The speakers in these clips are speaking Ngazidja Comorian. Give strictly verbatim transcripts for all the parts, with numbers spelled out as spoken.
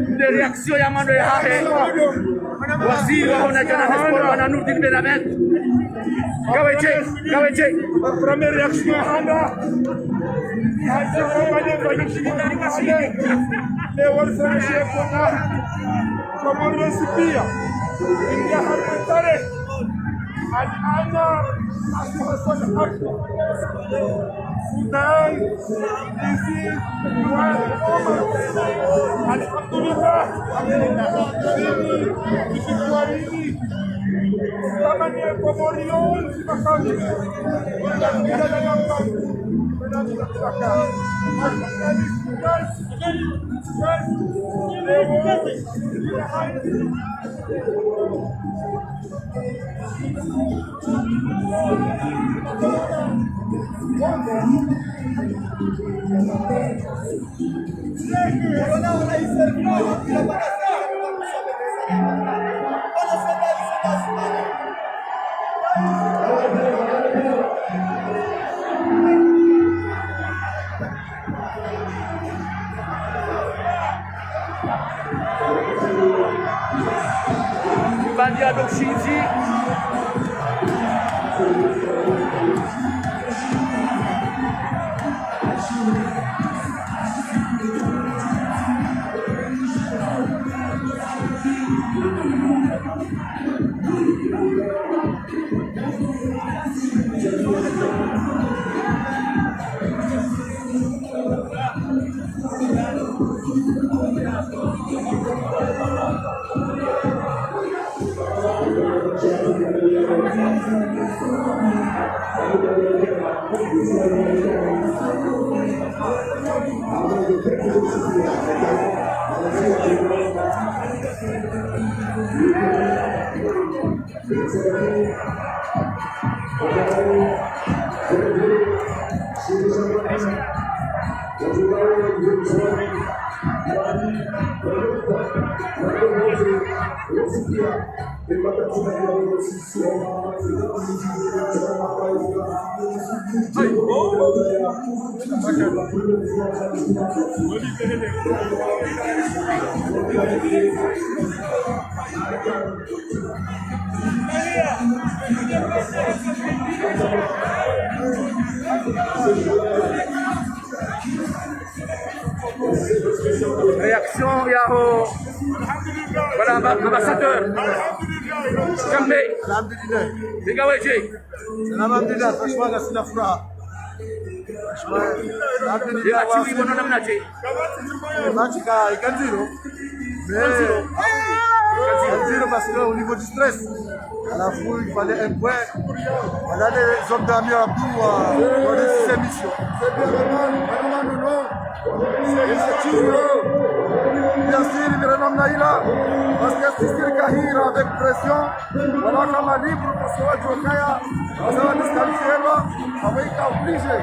Nde réaction ya mwando yahahe waziri wahe wanadjana na sport, bwana Nourdine Ben Ahmed. Ngawe dje, ngawe dje. Première réaction handa. Leo walisema shefu na Komori pia. Ingia hapa tarehe. الآن أصبح الحق. السودان يزيد الأمم. الحمد لله. Victoire. Kama ni Komori yote makani. Bandia donc Shinzi. Réaction yaho. Voilà, amba-, ambassadeur. Kambe. Alhamdulillah. Inga wedje. Salama, alhamdulillah, franchement, ngasina furaha. Franchement, alhamdulillah. Ye match wi, mwaona namna dje? Ye match ka, ika ndziro. Mais, ika ndziro parce que au niveau du stress, à la fois, il fallait un point. Voilà les hommes d'armes à bout, euh, pour réussir ces missions. C'est bien, vraiment, vraiment, non, non. Bien sûr, il y a namna ila. Parce que c'est sûr, Kahira avec pression. Voilà, kama libre, parce que Wadjokaya, ça va disqualifier, là. Ça va être obligé.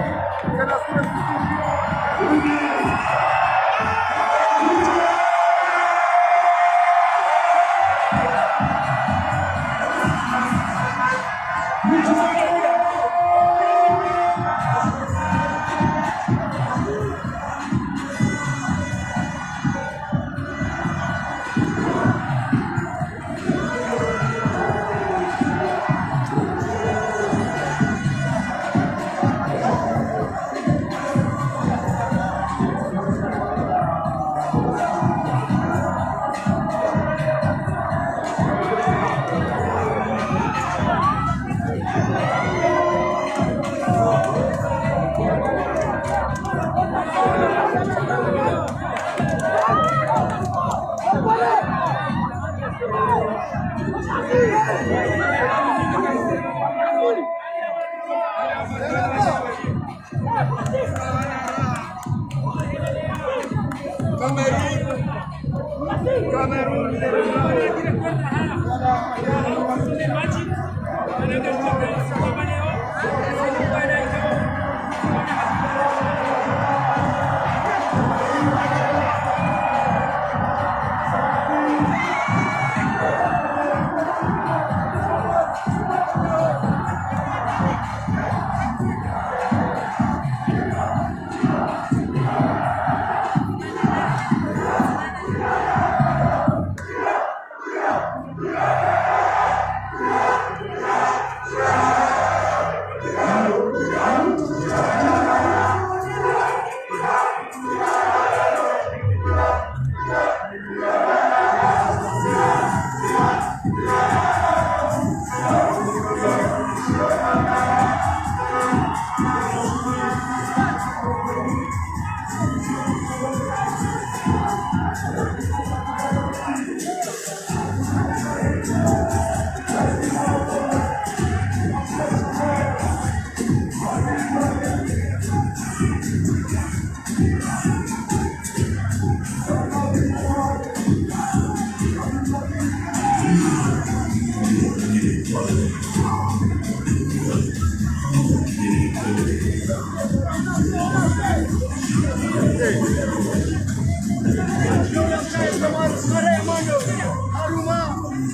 Harumwa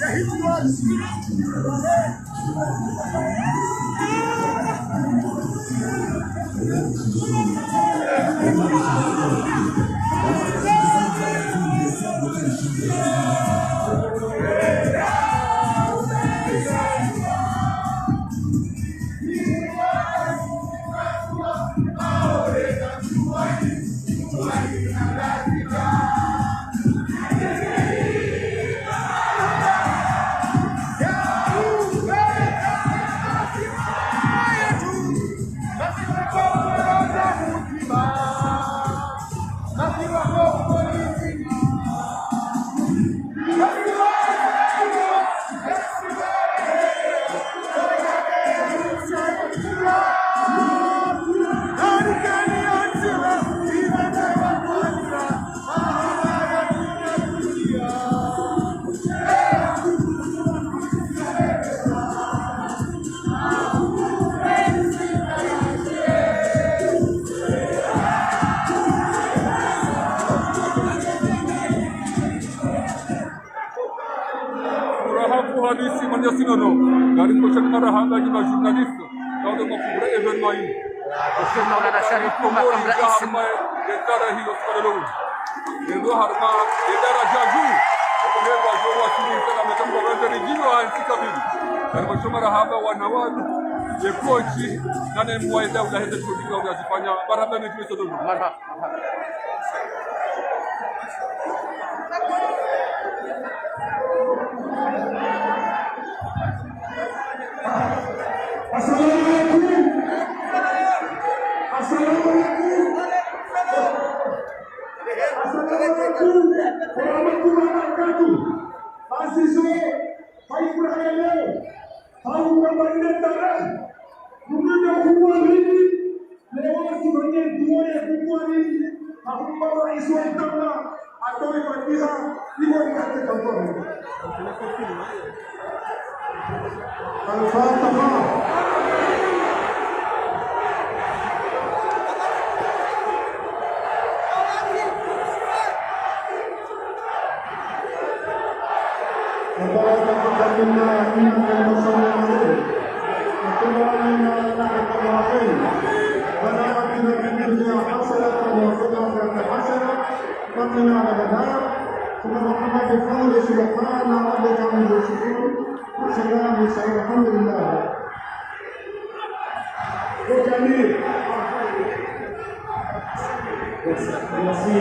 ya histoire. Furaha kuu halisi mwananya sinono. Ngari mkoshani marahaba nyi ma journaliste. Kawude mwa kubura événement yinu. Mwananya Sharif Komori, Komori, Komori, Komori. Harumwa ye daraja hiyo siku ya leo. Leo harumwa ye daraja juu. Leo wa juu wa siri sana mtambo wa wende rijino wa nchi kabili. Ngari mkoshani marahaba wana wanu. Ye kochi. Nane mwa ye daula hende kutika unazifanya. Marahaba ni tuwe sotono. Marahaba. Assalamu alaikum. Assalamu alaikum. Assalamu alaikum warahmatullahi wabarakatuh. Basi zo, haifuraha ya leo. Hau kwamba ile tarehe, mwenye kuwa mimi, leo sifanye dua ya kukuwa mimi, naomba rais wa daula atoe fatiha, iwe katika mkono. Al-Fatiha. ربنا تقبل منا إنك أنت السميع العليم. وتب علينا إنك أنت التواب الرحيم. ربنا آتنا في الدنيا حسنة وفي الآخرة حسنة وقنا عذاب النار. سبحان ربك رب العزة عما يصفون. وسلام على المرسلين. الحمد لله. Merci. Merci.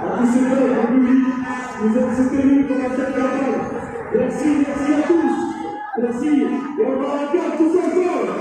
En plus, c'est vrai, en plus, vous êtes soutenus par la tête. Merci, merci à tous. Merci. Et on va bien tous ensemble.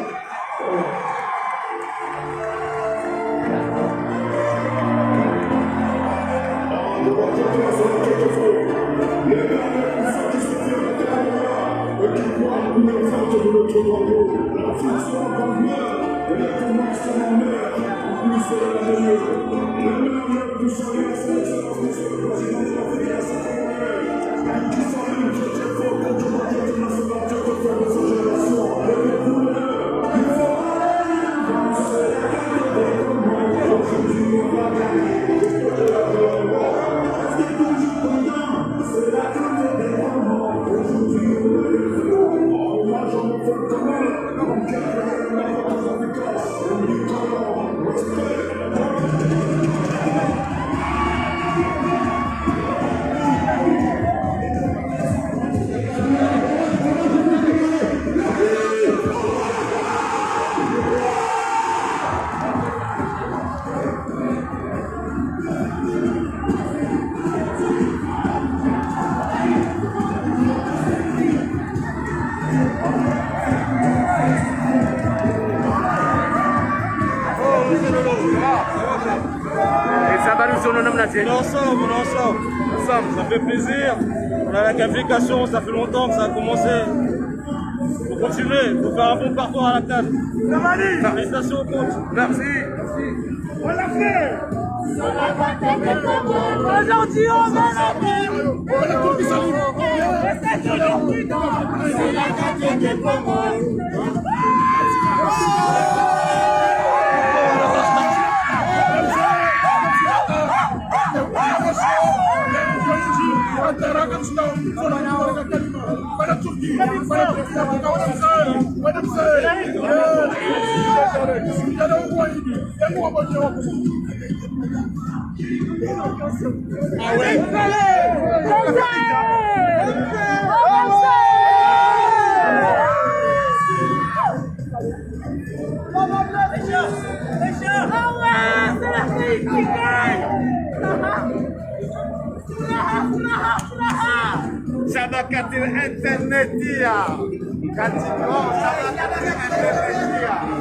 Et ça va nous, on en a... On est ensemble, on est ensemble. Ensemble. Ça fait plaisir. On a la qualification, ça fait longtemps que ça a commencé. Faut continuer, faut faire un bon parcours à la CAN. Félicitations au coach. Merci. On l'a fait. Aujourd'hui, on met la main. C'est toujours prudent. C'est la CAN des Comores. شبكة الإنترنتية. كتبوا شبكة الإنترنتية.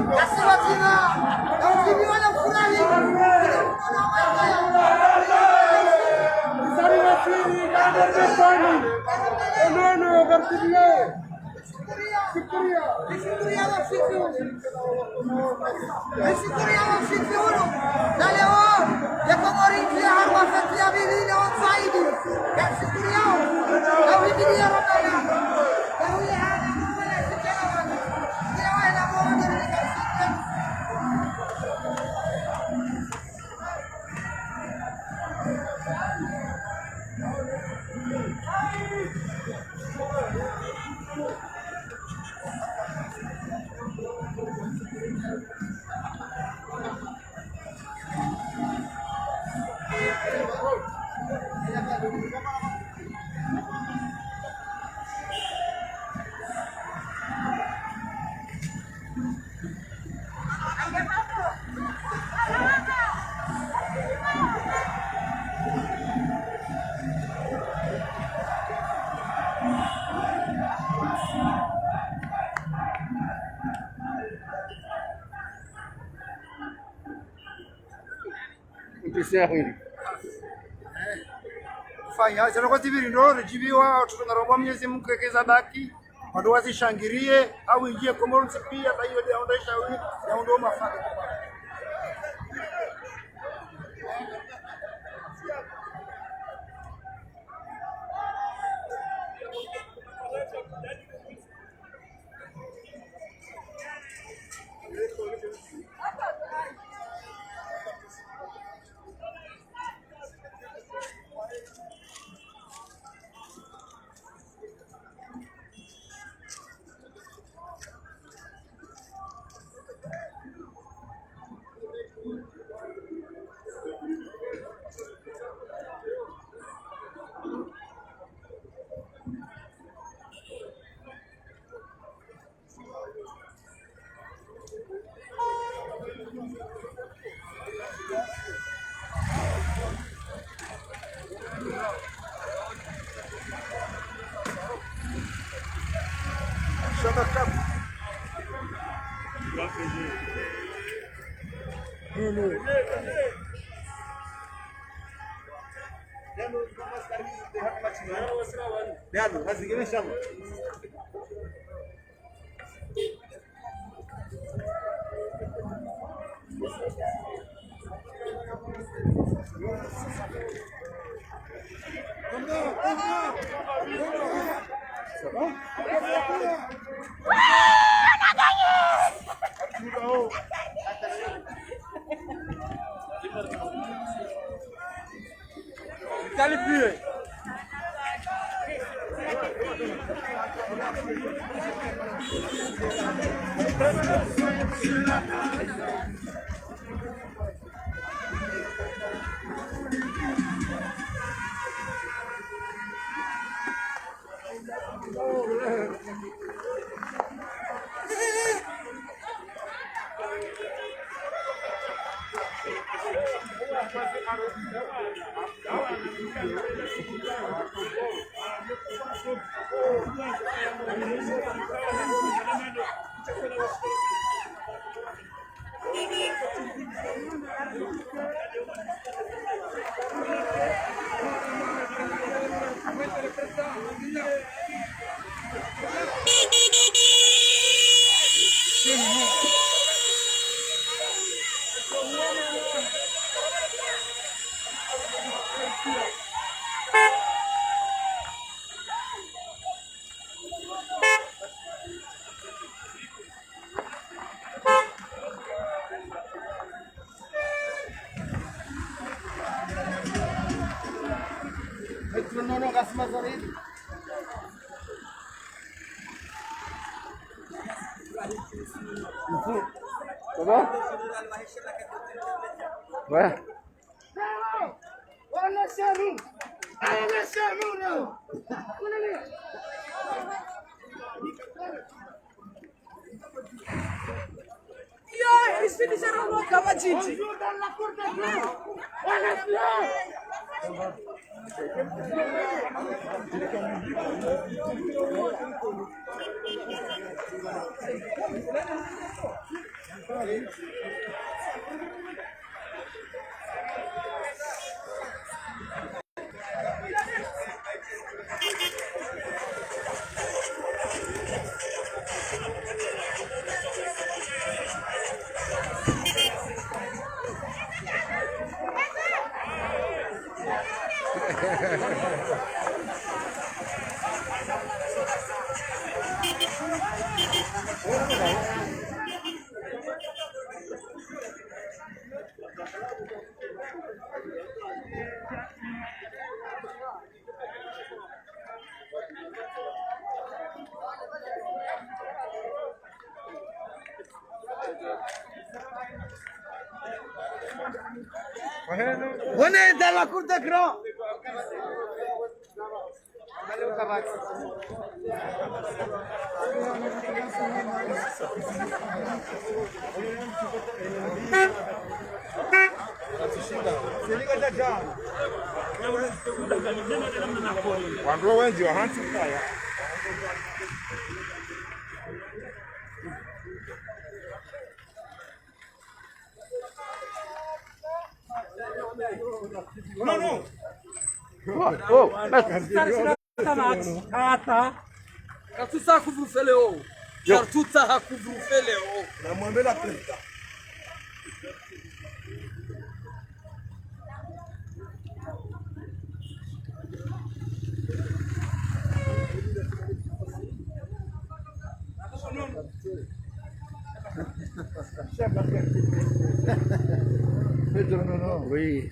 Mpisi ya hwiri. Fanya, zero kwa zibiri ndo, ridjibiwa, tutunga rombo Mwenyezi Mungu kekeza baki, wandru wazishangiriye, hau ingie Komoro ntsi piya, ba iyo nde yaonda ishauri, yaonda mafaka. Ça va ? Ouais. Yo, ici, déjà, on va acabar, Gigi. On est dans la cour des grands. Wandru wendji wa hantsi kaya. Oh, oh. Tata. Kartsutsaha couvre-feu leo. Yo. Kartsutsaha couvre-feu leo. Namwambe la présidente. Oui.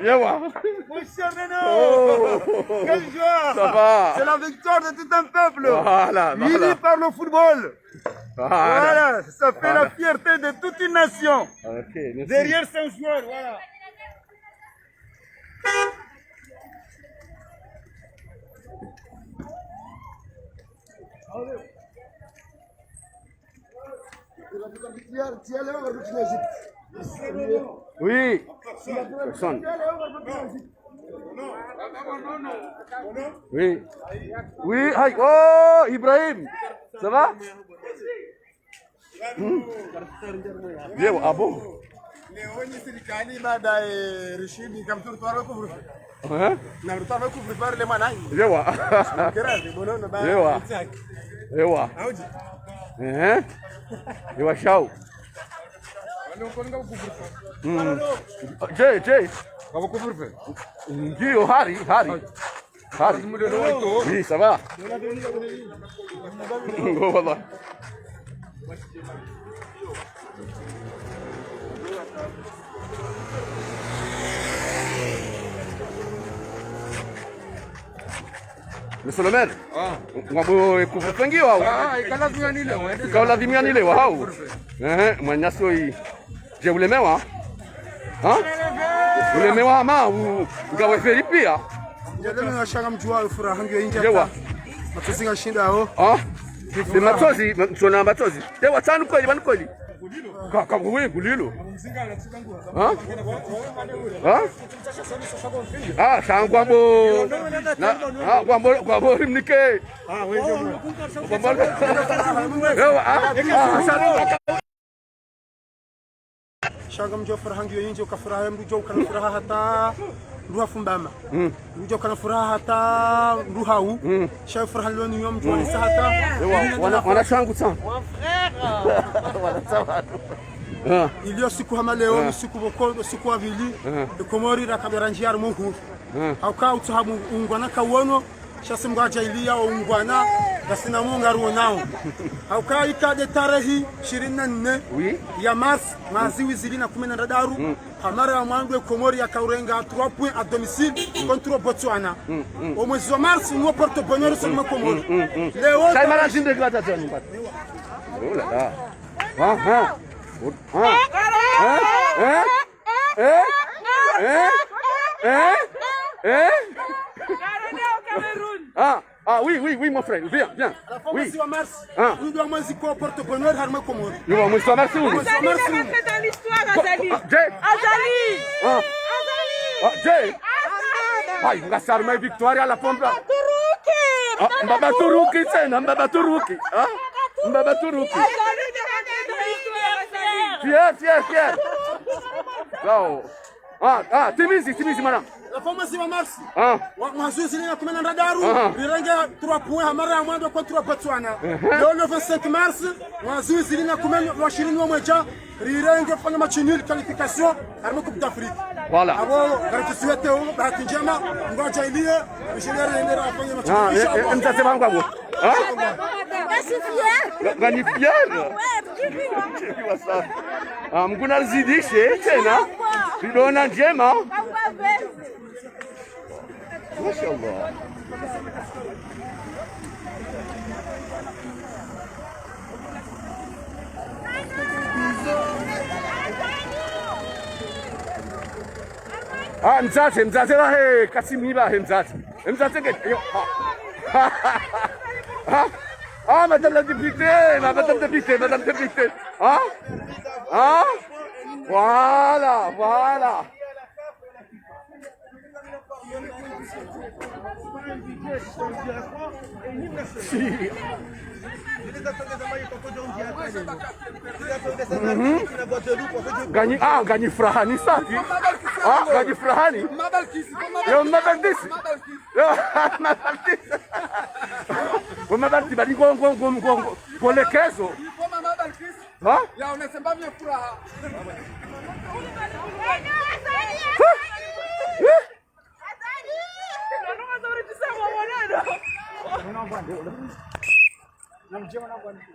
Ewa. Mon cher Neno. Oh. Quelle joie. Ça va. C'est la victoire de tout un peuple. Voilà, voilà. Uni par le football. Voilà. Voilà, ça fait la fierté de toute une nation. Ok, merci. Derrière, c'est un joueur, voilà. Oui. Personne. Oui. Oui, aïe. Oh, Ibrahim. Ça va ? Hmm. Ewa, ah bon ? Leo ni sirikali baada, eh, Rashid kamturu twaro couvre-feu. Eh ? Na mtwaro couvre-feu le mwana. Ewa. Kera, ni bono na ba. Ewa. Ewa. Audji. Eh ? Ewa, shau. Wale uko nga couvre-feu. Hmm. Je, je. Kama couvre-feu. Ndio, hari, hari. Hari. Oui, ça va. Oh, voilà. Monsieur le maire. Ah. Ngwambo, eh, couvre-feu ngiyo hau ? Ah, ikalazimu yanile, ouais. Ikalazimu yanile, hau ? Ehe, mwananyasi oyi. Je, ulemewa ? Ha ? Ulemewa ama u-, ngawe feri pia ? Ulemewa, sha ngamdjuwa furaha ngiyo indji. Ewa. Matsozi ngashindao. Ha ? Ni matsozi, ma-, tsona matsozi. Ewa, tsanu kweli, pvanu kweli. Ka, ka, we, kulilo. Ha ? Ha ? Ah, sha ngwambo. Na, ah, ngwambo, ngwambo rimnike. Ngwambo. Ewa, ah, ah, sha ngamdjuwa furaha ngiyo indji, uka furaha ya mndru udjo ukana furaha hata mndru hafumbama. Mm. Mndru udjo ukana furaha hata mndru hau. Mm. Sha furaha leo ni yo mndru wanisa hata. Ewa, wana, wana shangu tsa. Wana tsa wanu. Ah. Iliyo siku hama leo, ah, ni siku boko, siku wa pvili, ah, e Komori rakabera ndziya harimwa uhuru. Ah. Hauka utsaha mu-, ungwana kawono, sha si Mngu adjaaliya o ungwana, ngasina Mngu ngaruwonao. Hauka ika nde tarehi ishirini na nne, oui, ya mars, mwaha zihwi zili na kume na ndraru, mm, ha mara ya mwando e Komori yakaurenga trois points à domicile contre Botswana. Mm, mm. O mwezi wa mars, nuwo porte-bonheur usoni mwa Komori. Mm, mm, mm. Leo, sha imara zinde kwa tatu ya nyumba. Oh là là. Ah, ah. Ah. Eh? Eh? Eh? Eh? Eh? Ah, ah, oui, oui, oui, mon frère, viens, viens. Oui. Mwezi wa mars. Ah. Uyu ndo mwezi ko porte-bonheur harimwa Komori. Yo, mwezi wa mars, oui. Mwezi wa mars, oui. Azali, dans l'histoire, Azali. Ah, Jay. Azali. Ah. Azali. Ah, Jay. Azali. Ayi, ngasi harimwa victoire à la pompe. Turuki. Ah, mbaba Turuki tsena, mbaba Turuki. Ah? Mbaba Turuki. Fier, fier, fier. Bravo. Ah, ah, timizi, timizi, madame. Lafo mwezi wa mars. Ah. Wa, mwaha zihwi zili na kume na ndraru. Ah. Rirenge trois points ha mara ya mwando contre Botswana. Mhm. Leo le vingt-cinq mars, mwaha zihwi zili na kume na ishirini na mwedja. Rirenge fanya match nul qualification harimwa Coupe d'Afrique. Voilà. Abo, ngaritsuwete o bahati ndjema, Mngu adjaaliye, mishindano yende rafanye match nul, ah, eh, eh, inshallah. Mtsatse bangu abo. Ah? Ngasi fier. Nga-, ngani fier. Wasa. Ah, Mngu narizidishe, tsena. Ridona ndjema. Mashallah. Ah, mtsatse, mtsatse bahe, Kasimi bahe mtsatse. Mtsatse nge, yo, ah. Ah, madame la députée, ma-, madame députée, madame députée. Ah? Ah? Voilà, voilà. Mhm. Nganyi, ah, nganyi furahani safi. Ah, nganyi furahani. Yo, mabalkisi. Yo, mabalkisi. Wo mabalkisi bali ngo, ngo, ngo, ngo, ngo, ngo lekezo. Ha? Ya, unasemba mie furaha.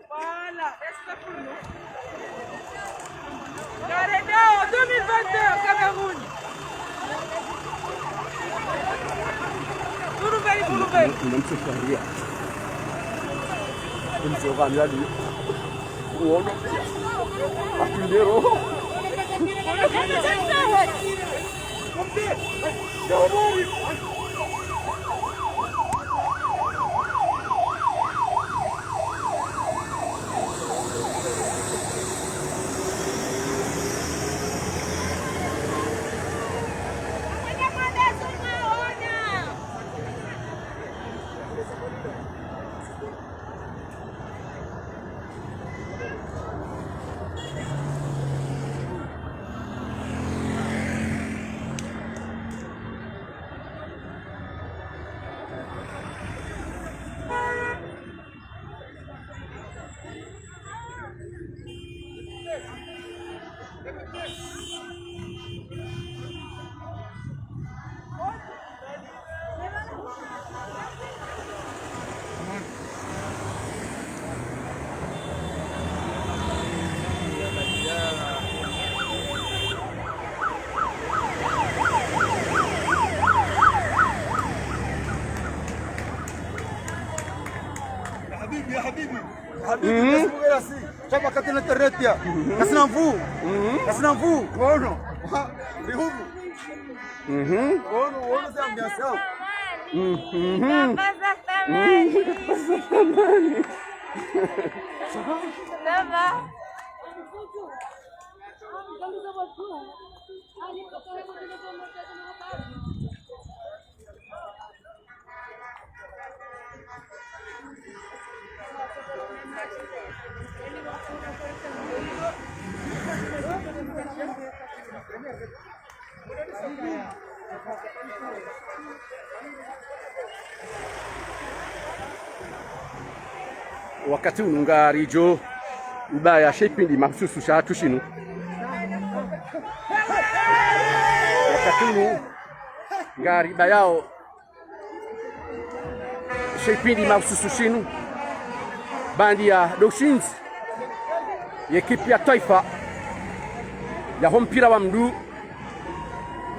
Voilà, respect pour nous. Garedao, deux mille vingt et un, Cameroun. Vuruveri, vuruveri. Unamtsofaria. Unamtsofaria. Uono. Atundero. Ya habibi, ya habibi. Habibi, mhm. Nasi mugera si. Chapa kati na internet ya. Nasi na mvu. Mhm. Nasi na mvu. Wono. Ha, bihubu. Mhm. Wono, wono, c'est ambiance. Mhm. Papa Satamani. Mhm. Papa Satamani. Ça va? Wakati unu ngaridjo ubaya she shipindi mahususu shahatru shinu. Katunu, ngaribayao she shipindi mahususu shinu, baanda ya ushindzi ye ekipe ya twaifa yaho mpira wa mndru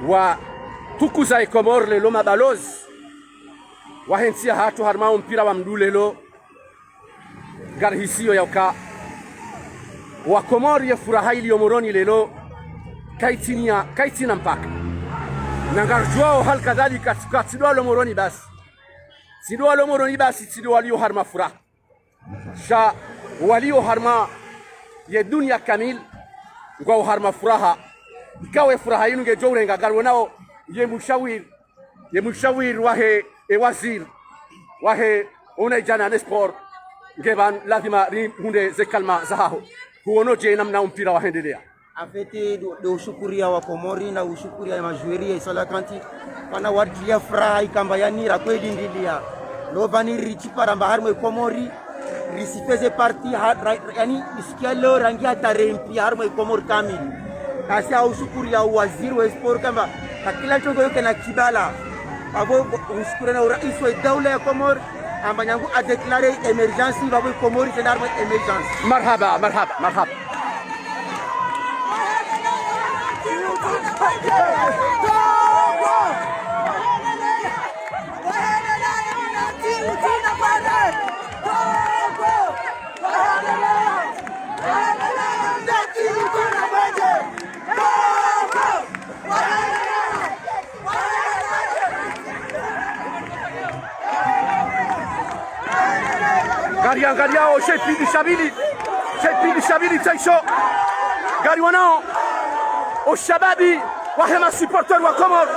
watukuza ye Komori leo, mabalozi wahe ntsi yahatru harumwa wo mpira wa mndru leo. Ngarihisiyo ya uka wa Komori ye furaha iliyo Moroni leo, kaitsina, kaitsina mpaka. Na ngaridjuwao hali kadhalika, tsi, ka tsi ndo walo Moroni basi. Tsi ndo walo Moroni basi, tsi ndo waliyo harumwa furaha. Sha waliyo harumwa ye dunia kamili, ngwao harumwa furaha. Ikao ye furaha yinu ngedjo urenga, ngariwonao ye mshawiri, ye mshawiri wahe, e waziri wahe unaidjana ne sport, nge pvanu lazima rihundre ze kalima zahaho. Huono dje namna wo mpira wahendelea? En fait, ndo, ndo ushukuriya wa Komori na ushukuriya ye majoueurs ya Cœlacanthes, mana watriya furaha ikao amba yaani rakweli ndiliya. Leo pvanu ritsi paramba harumwa ye Komori, risi faisait partie ha, ra, ra, yaani, isikia leo rangi ya tarehi mpia harumwa ye Komori kamili. Nasi ha ushukuriya waziri wa sport ikao amba, ha kila ndrongoo yo kena kibala. Apvo ushukuriya na rais wa daula ya Komori, amba nyangu a déclaré émergence, apvo Komori tsena harumwa émergence. Marhaba, marhaba, marhaba. Ngariangaliyao she shipindi sha pvili, she shipindi sha pvili sha isho. Ngariwonao wo shababi wahe ma supporters wa Komori.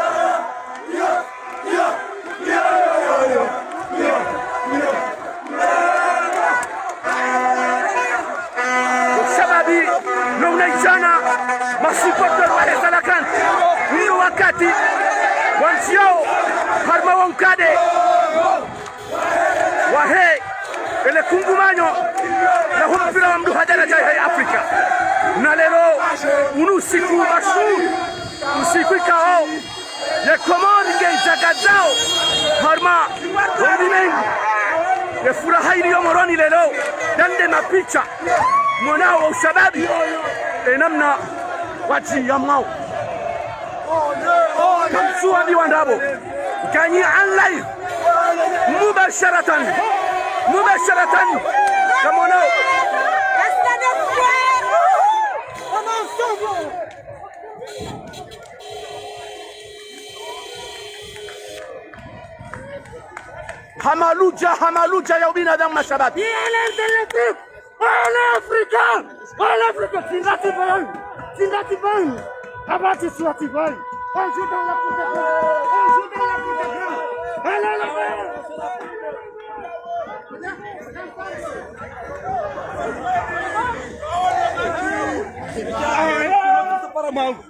Wo shababi no unaidjana, ma supporters wahe Cœlacanthes, wunu wakati wandziyao harumwa wo nkado wahe ele kungumanyo laho mpira wa mndru ha daraja yahe Afrika. Na leo wunu usiku mashuhuri, usiku ikao ye Komori ngeizagazao harumwa wo ulimengu. Ye furaha iliyo Moroni leo, ndande mapicha, mwonao wo ushababi, e namna watriyamwao. Kamtsuambiwa ndrabo. Nganyi en live. Mubasharatan. Mubasharatan. Kamwonao. Hama ludja, hama ludja ya ubinadamu mashababi. Wale Afrika! Wale Afrika! Tsinda tibayi! Tsinda tibayi! Abati tsinda tibayi! Ajuda la puta! Ajuda la puta! Alala! Para mangu.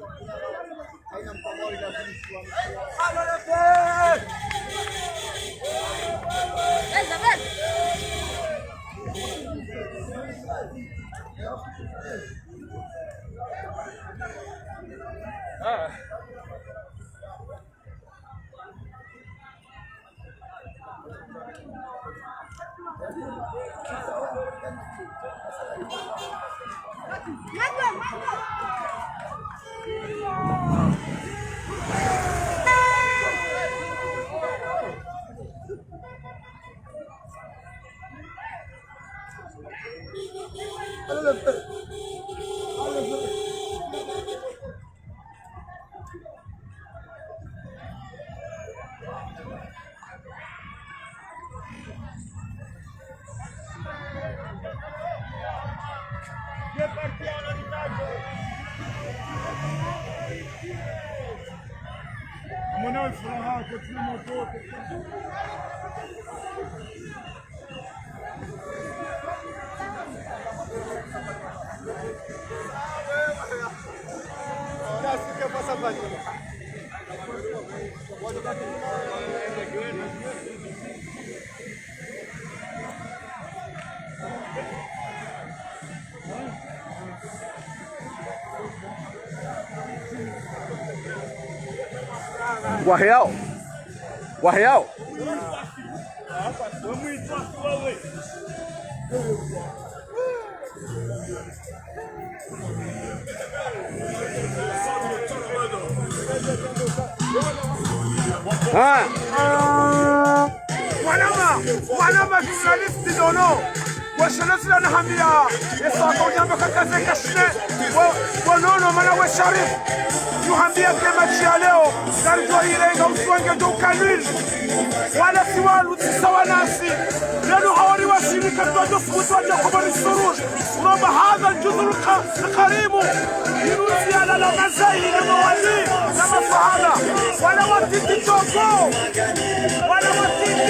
Waheyao. Waheyao. Ha. Wanama, wanama journaliste nono. Washana sila nahambia, eso akaunyamba kakaze kashine. Wa, wa nono mana we Sharif. Yuhambia ke match ya leo, karijo irenga uswange do kalwil. Wala si walu tsi sawa nasi. Leo hawari washini katwa do futu wa Jacobo ni surur. Roba hadha الجزر الق-، الكريم. Irusi ala la mazai na mawali na masahaba. Wala watiti toko. Wala watiti.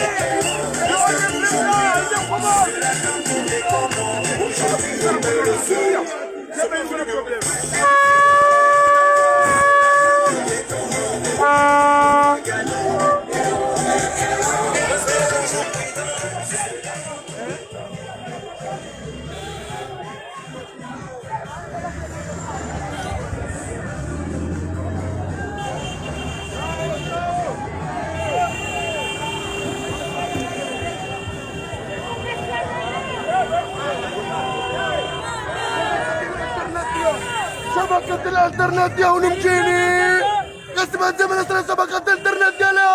شبكة الإنترنت يا ونمجيني. قسم الزمن أسرع شبكة الإنترنت يا لا.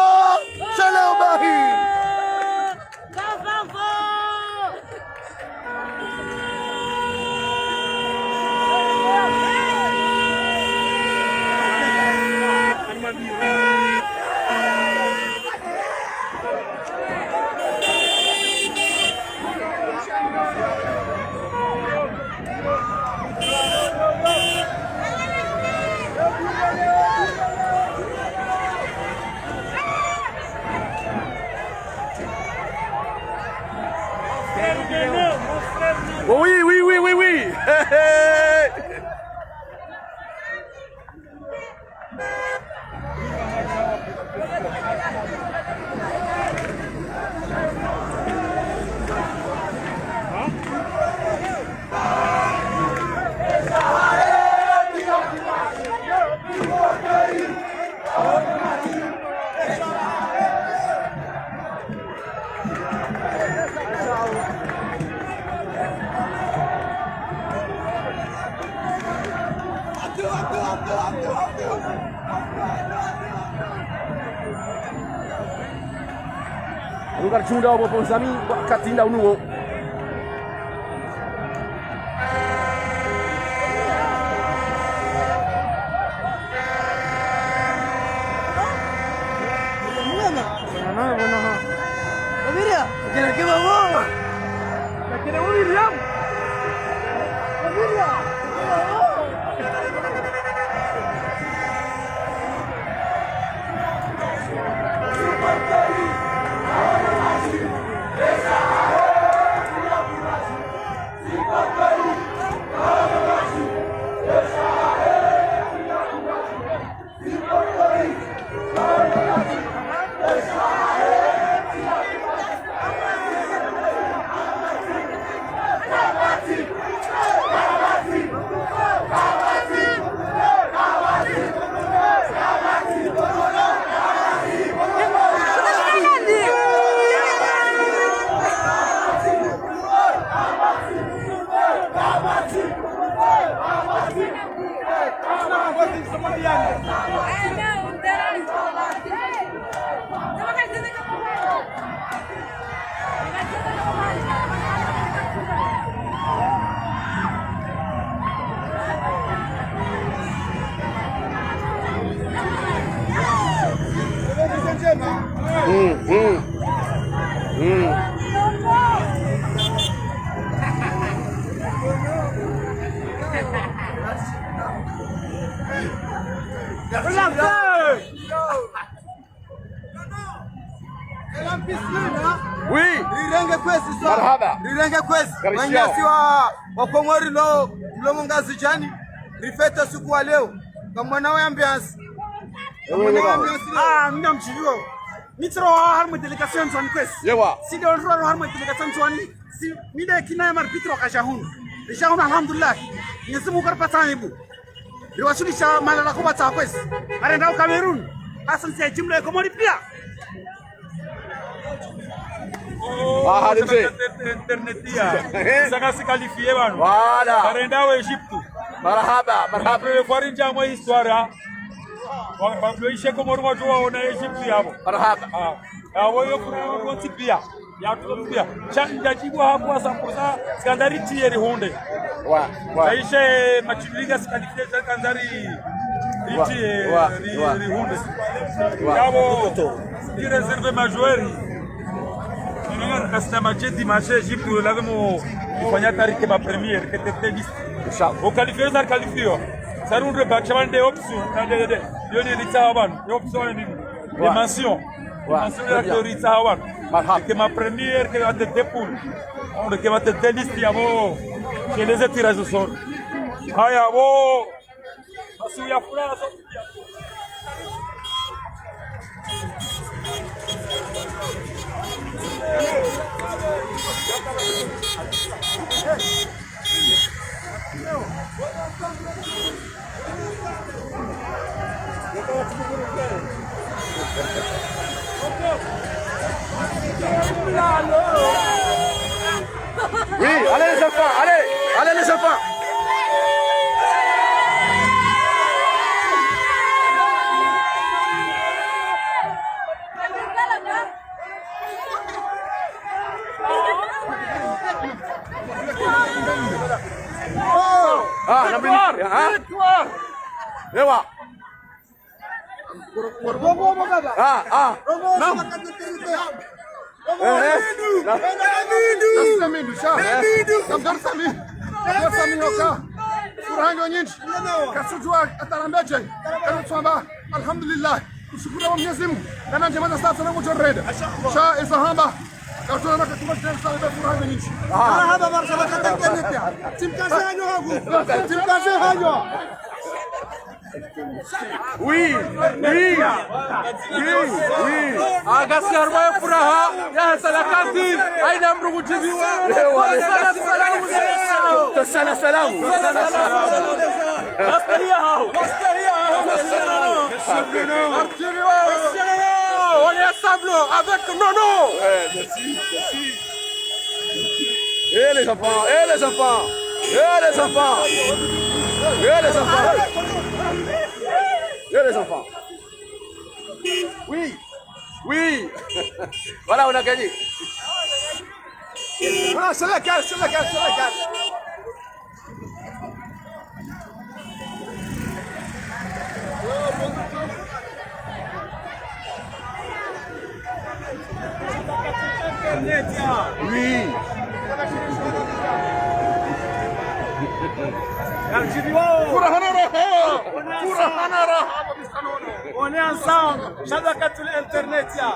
شلا وباهي. Oui, oui, oui, oui, oui. Rugar junda wa bopon zami, wa katinda unuwo. Mm, mm. Mm. Oui. Rirenge kwezi so. Marhaba. Rirenge kwezi. Karishia. Manyasi wa, wa Komori lo, lo Mungazidjani. Rifete usiku wa leo. Kamwana wa ambiance. Kamwana wa ambiance leo. Ah, mina mdjiliyo. Mi tsiro wa harumwa délégation Ndzuwani kwezi. Yewa. Si ndo ro harumwa délégation Ndzuwani. Si, mi nde kina ya ma arbitre wa kaja hunu. Rija hunu, alhamdulillah. Mwenyezi Mungu karipvatsa aibu. Riwaswilisha malala kubatsa kwezi. Karenda u Cameroun. Hassan, c'est jimla ya Komori pia. Ah, allez, c'est internet ya. Saka si qualifié, pvanu. Voilà. Karenda wa Égypte. Marahaba, marahaba. Première fois rinja mwa histoire, ha. Wa, wa, wa, ishe Komori wa juwa ona Égypte yapvo. Marahaba. Ah. Ah, wa yo kuna wa pia. Ya, tukamwambia, sha ndjadjibu haku wa cent pour cent, tsikandza ritiye rihundre. Wa, wa. Sha ishe match ya Ligue si qualifié, tsikandza ri-, wa, ritiye, wa, ri-, wa, rihundre. Wa. Yapvo, ki réserve ma joueur. Kasina match dimanche, Égypte, là, mo, fanya tari ke ma première, ke tête de liste. Inch'Allah. O qualifié, sa qualifié. Sa rihundre ba, sha pvanu nde option, nde, nde, nde. Yo ni ritsaha pvanu, yo option ni. Wa. Des mentions. Wa. Des mentions, très bien, ya ritsaha pvanu. Marhaba. Ke ma première, ke ma tête de poule. On ke ma tête de liste, yapvo. Ke les tirages au sort. Haya, pvo. Basi ya furaha, so. Oui, allez les enfants, allez, allez les enfants. Ah, na mbili. Ah. Ewa. Ah, ah. Naam. Eh, eh. Na-, Samidu, sha. Samidu. Abdul Sami. Abdul Sami, oka. Furaha nyo nyindji. Kasudjuwa hata rambe dje. Kanu tsamba. Alhamdulillah. Kushukuru wa Mwenyezi Mungu. Kana ndjema za sasa na mujorreda. Sha, eza hamba. Kasudjuwa na katuma dje sa, furaha nyo nyindji. Ah. Marahaba, marahaba, katakene pia. Timkaze hanyo hagu. Timkaze hanyo. Oui, oui, oui, oui. Agasi harumwa ye furaha ya hasala kazi, haina mdru kudjibiwa. Ewa. Tasala salamu. Tasala salamu. Masteria hao. Masteria hao. Artiri wao. Wale ya sablo avec Nono. Ouais, merci, merci. Eh, les enfants, eh, les enfants, eh, les enfants, eh, les enfants, eh, les enfants. Oui, oui. Voilà, on a gagné. Ah, c'est la cale, c'est la cale, c'est la cale. Oui. Furaha na raha. Furaha na raha. On est ensemble. Shabakatul internet ya.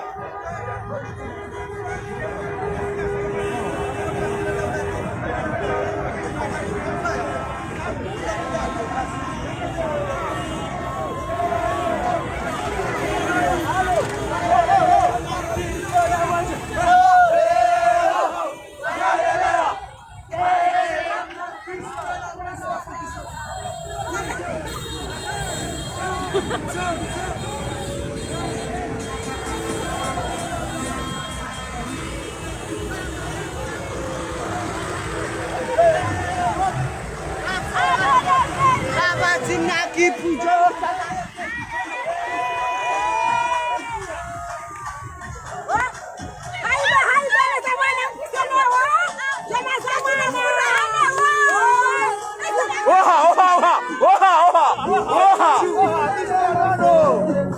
Oha, oha, oha, oha, oha, oha.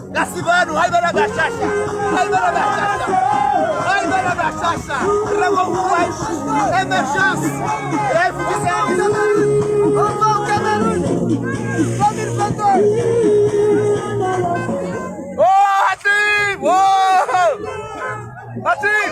Nasi pvanu, haibara bashasha, haibara bashasha, haibara bashasha. Rawa huwa émergence. Rêve du Sénégal. On va au Cameroun. Deux mille vingt-deux. Oh, Hatim! Oh! Hatim!